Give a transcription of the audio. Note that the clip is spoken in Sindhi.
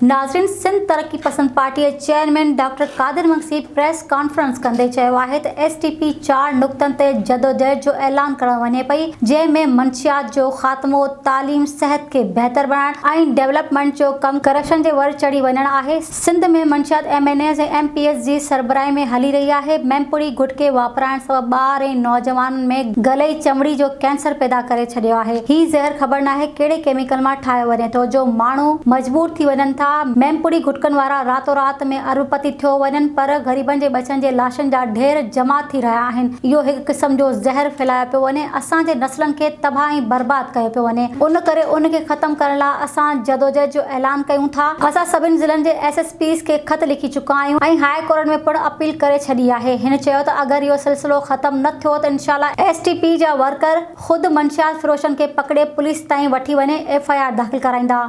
ناظرين سنڌ ترقي پسند پارٽي جي chairman doctor Qadir Magsi press conference ڪندي چيو آهي ته ايس ٽي پي چار نقطن تي جدوجهد جو اعلان ڪرڻ وڃي پئي جنهن ۾ منشيات جو خاتمو، تعليم، صحت کي بهتر بڻائڻ ۽ ڊولپمينٽ جو ڪم ڪرپشن جي ور چڙهي وڃڻ آهي، سنڌ ۾ منشيات M N As ۽ M P As جي سربراهي ۾ هلي رهي آهي، ميمپڙي گٽڪي واپرائڻ سبب ٻار ۽ نوجوانن ۾ گلي چمڙي جو ڪينسر پيدا ڪري ڇڏيو آهي، هي زهر خبر ناهي ڪهڙي ڪيميڪل مان ٺاهيو وڃي ٿو جو ماڻهو مجبور ٿي وڃن ٿا، ميمپڙي گٽڪن وارا راتو رات ۾ ارب پتي ٿيو وڃن پر غريبن جي ٻچن جي لاشن جا ڍير جمع ٿي رهيا آهن، اهو هڪ قسم جو زهر ڦهلايو پيو وڃي، اسان جي نسلن کي تباهه ۽ برباد ڪيو پيو وڃي، ان ڪري ان کي ختم ڪرڻ لاء اسان جدوجهد جو اعلان ڪيون ٿا، اسان سڀني ضلعن جي ايس ايس پيز کي خط لکي چڪا آهيون ۽ هاء ڪورٽ ۾ پڻ اپيل ڪري ڇڏي آهي، هن چيو ته اگر اهو سلسلو ختم نه ٿيو ته انشاء الله ايس ٽي پي جا ورڪر خود منشيات فروشن کي پڪڙي پوليس تائين وٺي وڃي ايف I R داخل ڪرائيندا.